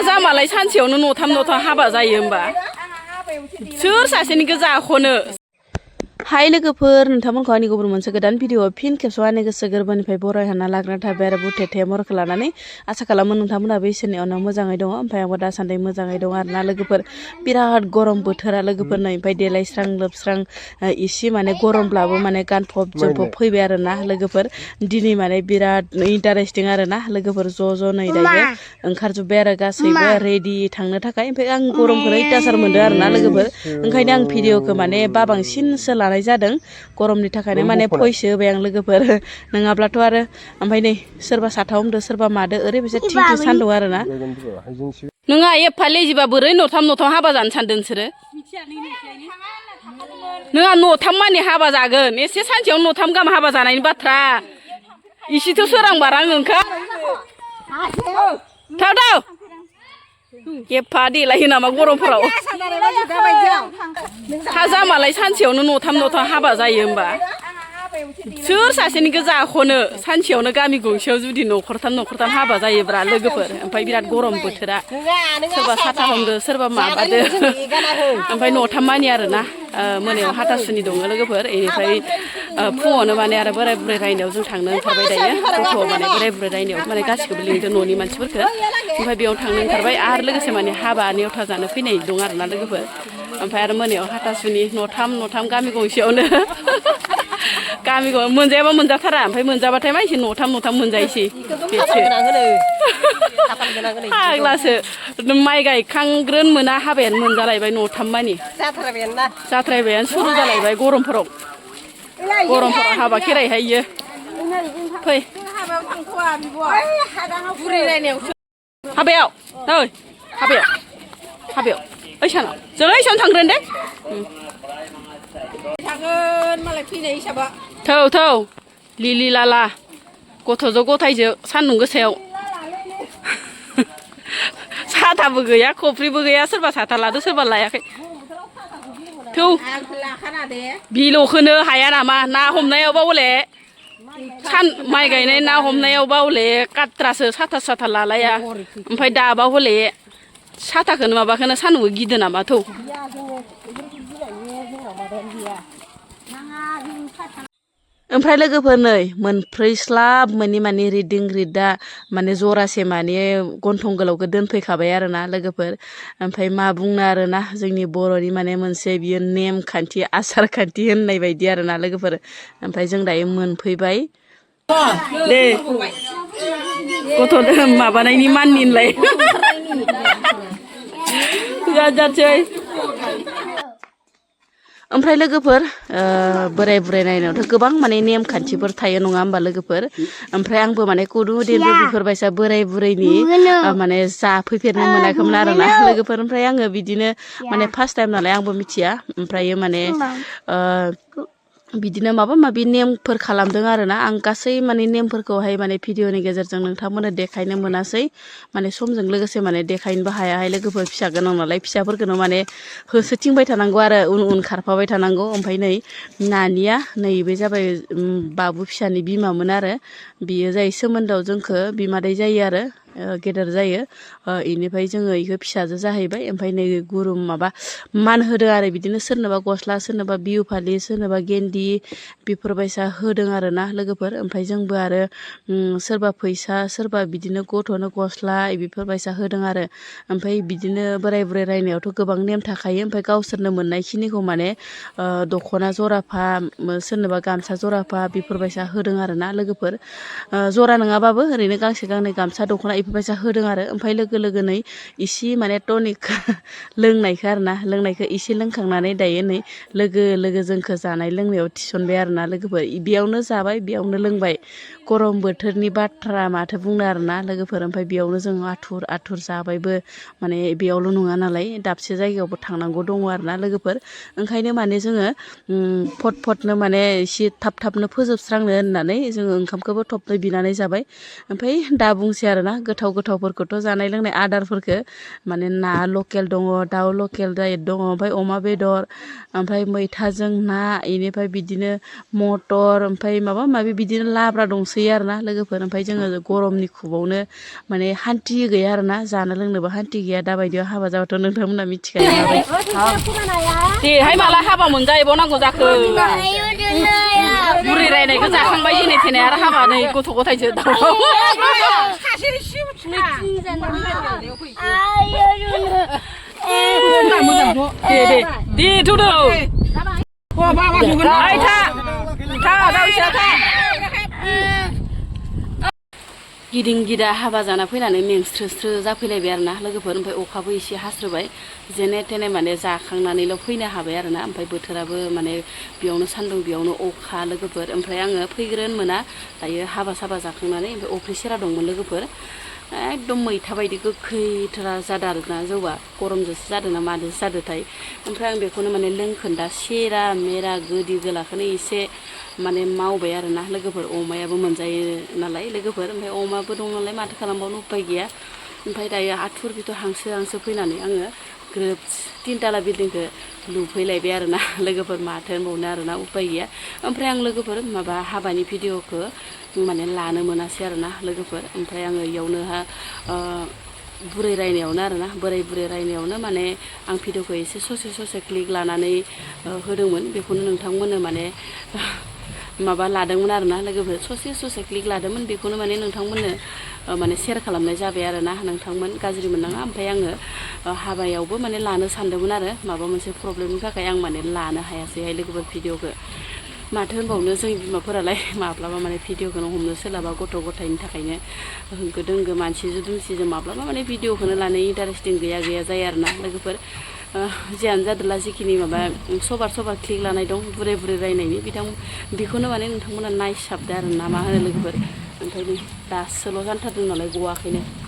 जामालाय सानसेयावनो न'थाम हाबा जायो होमबा सोर सासेनि गोजाखौनो हाय लोगोफोर नोंथांमोनखौ आंनि गुबुन मोनसे गोदान भिडिअ फिन खेबसेआव आंनि गोसो गोरबोनिफ्राय बरायहाना लाग्रा थाबाय आरो बुथे मरखौ लानानै आसा खालामो नोंथांमोनाबो इसोरनि अननायाव मोजाङै दङ ओमफ्राय आंबो दासान्दि मोजाङै दं आरोना लोगोफोर बिराद गरम बोथोरा लोगोफोरनो ओमफ्राय देलायस्रां लोबस्रां इसे माने गरमब्लाबो माने गानफब जोमफब फैबाय आरोना लोगोफोर दिनै माने बिराद इन्टारेस्टिं आरोना लोगोफोर ज' नै दायो ओंखारजोब्बाय आरो गासैबो रेडि थांनो थाखाय ओमफ्राय आं गरमखौनो अयथासार मोनदों आरोना लोगोफोर ओंखायनो आं भिडिअखौ माने बाबांसिनसो लानाय जादों गरमनि थाखायनो माने फैसो होबाय आं लोगोफोर नङाब्लाथ' आरो ओमफ्राय नै सोरबा साथा हमदो सोरबा मादो ओरैबायसा थिंख्लिं सान्दुं आरोना नोंहा एफा लेजिबा बोरै न'थाम हाबा जानो सानदों नोंसोरो नोंहा न'थाम मानि हाबा जागोन एसे सानसेयाव न'थाम गाहाम हाबा जानायनि बाथ्रा इसेथ' सोरां बारां नोंखा थाव एफा देलायो नामा गरमफोराव जामालाय सानसेयावनो न'थाम हाबा जायो होमबा सोर सासेनि गोजाखौनो सानसेयावनो गामि गंसेयाव जुदि न'खरथाम हाबा जायोब्रा लोगोफोर ओमफ्राय बिराद गरम बोथोरा सोरबा साथा हमदो सोरबा माबादो ओमफ्राय न'थाम मानि आरोना मोनायाव हाथासुनि दङ लोगोफोर बेनिफ्राय फुङावनो माने आरो बोराय बुरै रायनायाव जों थांनो ओंखारबाय दायो गथ' माने बोराय बुरै रायनायाव माने गासिखौबो लिंदों न'नि मानसिफोरखौ ओमफ्राय बेयाव थांनो ओंखारबाय आरो लोगोसे माने हाबा नेवथा जानो फैनाय दं आरोना लोगोफोर ओमफ्राय आरो मोनायाव हाथासुनि न'थाम गामि गंसेयावनो गामिखौ मोनजायाबा मोनजाथारा ओमफ्राय मोनजाबाथाय मानसि न'थाम मोनजायोसै फाग्लासो माइ गायखांग्रोन मोना हाबायानो मोनजालायबाय न'थाम मानि जाथ्रायबायानो सुरु जालायबाय गरमफोराव हाबा खेराइहायो फै हाबायाव ओइ सानाव जों ओइ सानाव थांग्रोन दे थौ लिलि लाला गथ'जों गथायजों सान्दुं गोसायाव साथाबो गैया खफ्रिबो गैया सोरबा साथा लादो सोरबा लायाखै थौ बिल'खौनो हाया नामा ना हमनायावबा हले माइ गायनाय ना हमनायावबा हले काट्रासो साथा लालाया ओमफ्राय दाबा हले साथाखौनो माबाखौनो सान्दुंबो गिदो नामा थौ ओमफ्राय लोगोफोर नै मोनफ्रैस्लाब माने रिदिं रिदा माने जरासे माने गन्थं गोलावखौ दोनफैखाबाय आरोना लोगोफोर ओमफ्राय मा बुंनो आरोना जोंनि बर'नि माने मोनसे बियो नेम खान्थि आसार खान्थि होननाय बायदि आरोना लोगोफोर ओमफ्राय जों दायो मोनफैबाय दे गथ' माबानायनि माननि होनलाय जासै ओमफ्राय लोगोफोर बोराय बुराय नायनायावथ' गोबां माने नेम खान्थिफोर थायो नङा होमबा लोगोफोर ओमफ्राय आंबो माने कुदुदिनबो बेफोरबायसा बोराय बुरैनि माने जाफैफेरनो मोनाखैमोन आरोना लोगोफोर ओमफ्राय आङो बिदिनो माने फार्स्ट टाइम नालाय आंबो मिथिया ओमफ्राय माने बिदिनो माबा माबि नेमफोर खालामदों आरोना आं गासै माने नेमफोरखौहाय माने भिडिअनि गेजेरजों नोंथांमोननो देखायनो मोनासै माने समजों लोगोसे माने देखायनोबो हायाहाय लोगोफोर फिसा गोनां नालाय फिसाफोरखौनो माने होसोथिंबाय थानांगौ आरो उन खारफाबाय थानांगौ ओमफ्राय नै नानिया नैबे जाबाय बाबु फिसानि बिमामोन आरो बियो जाय सोमोन्दोआव जोंखौ बिमादै जायो आरो गेदेर जायो इनिफ्राय जोङो इखौ फिसाजो जाहैबाय ओमफ्राय नै गुरु माबा मान होदों आरो बिदिनो सोरनोबा गस्ला सोरनोबा बिहु फालि सोरनोबा गेन्दि बेफोरबायसा होदों आरोना लोगोफोर ओमफ्राय जोंबो आरो सोरबा फैसा सोरबा बिदिनो गथ'नो गस्ला बेफोरबायसा होदों आरो ओमफ्राय बिदिनो बोराय बुराय रायनायावथ' गोबां नेम थाखायो ओमफ्राय गावसोरनो मोननाय खिनिखौ माने दख'ना जराफा सोरनोबा गामसा जराफा बेफोरबायसा होदों आरोना लोगोफोर जरा नङाबाबो ओरैनो गांसे गांनै गामसा दख'ना बेफोरबायसा होदों आरो ओमफ्राय लोगोनै इसे माने टनिक लोंनायखौ आरोना लोंनायखौ इसे लोंखांनानै दायो नै लोगो जोंखौ जानाय लोंनायाव थिसनबाय आरोना लोगोफोर बेयावनो जाबाय बेयावनो लोंबाय गरम बोथोरनि बाथ्रा माथो बुंनो आरोना लोगोफोर ओमफ्राय बेयावनो जों आथुर जाबायबो माने बेयावल' नङा नालाय दाबसे जायगायावबो थांनांगौ दङ आरोना लोगोफोर ओंखायनो माने जोङो फटनो माने एसे थाबनो फोजोबस्रांनो होननानै जोङो ओंखामखौबो थबनो बिनानै जाबाय ओमफ्राय दा बुंसै आरोना गोथावफोरखौथ' जानाय लोंनाय आदारफोरखौ माने ना लकेल दङ दाउ लकेल दङ ओमफ्राय अमा बेदर ओमफ्राय मैथाजों ना इनिफ्राय बिदिनो मटर ओमफ्राय माबा माबि बिदिनो लाब्रा दंसै होसोयो आरोना लोगोफोर ओमफ्राय जोङो गरमनि खुबावनो माने हान्थि गैया आरोना जानो लोंनोबो हान्थि गैया दाबायदियाव हाबा जाबाथ' नोंथांमोना मिथिखायो देहाय माला हाबा मोनजाहैबावनांगौ जाखो बुरै रायनायखौ जाखांबाय जेने थेने आरो हाबा नै गथ' गथायसो दावराव दे थुदौ गिदिं गिदा हाबा जाना फैनानै मेंस्रोस्रो जाफैलायबाय आरोना लोगोफोर ओमफ्राय अखाबो एसे हास्रोबाय जेने थेने माने जाखांनानैल' फैनो हाबाय आरोना ओमफ्राय बोथोराबो माने बेयावनो सान्दुं बेयावनो अखा लोगोफोर ओमफ्राय आङो फैग्रोन मोना दायो हाबा साबा जाखांनानै ओमफ्राय अफ्रि सेरा दंमोन लोगोफोर एकदम मैथा बायदि गोखैथारा जादों आरोना जौआ गरमजोंसो जादों ना माजोंसो जादोंथाय ओमफ्राय आं बेखौनो माने लोंखोन्दा सेरा मेरा गोदि गोलाखौनो एसे माने मावबाय आरोना लोगोफोर अमायाबो मोनजायो नालाय लोगोफोर ओमफ्राय अमाबो दं नालाय माथो खालामबावनो उपाय गैया ओमफ्राय दायो आथुर बिथुर हांसो फैनानै आङो ग्रोब तिनथाला बिल्डिंखौ लुफैलायबाय आरोना लोगोफोर माथो होनबावनो आरोना उपाय गैया ओमफ्राय आं लोगोफोर माबा हाबानि भिडिअखौ माने लानो मोनासै आरोना लोगोफोर ओमफ्राय आङो इयावनोहा बुरै रायनायावनो आरोना बोराय बुरै रायनायावनो माने आं भिडिअखौ एसे ससे क्लिक लानानै होदोंमोन बेखौनो नोंथांमोननो माने माबा लादोंमोन आरोना लोगोफोर ससे क्लिक लादोंमोन बेखौनो माने नोंथांमोननो माने शेयार खालामनाय जाबाय आरोना नोंथांमोन गाज्रि मोननाङा ओमफ्राय आङो हाबायावबो माने लानो सानदोंमोन आरो माबा मोनसे प्रब्लेमनि थाखाय आं माने लानो हायासैहाय लोगोफोर भिडिअखौ माथो होनबावनो जोंनि बिमाफोरालाय माब्लाबा माने भिडिअखौनो हमनो सोलाबा गथ' गथायनि थाखायनो होंगो दोंगो मानसि दुमसिजों माब्लाबा माने भिडिअखौनो लानो इन्टारेस्टिं गैया जायो आरोना लोगोफोर जियानो जादोला जिखिनि माबा सबार क्लिक लानाय दं बुरै रायनायनि बेखौनो माने नोंथांमोना नायसाबदो आरो ना मा होनो लोगोफोर ओमफ्राय दासोल' जानथारदों नालाय गवाखैनो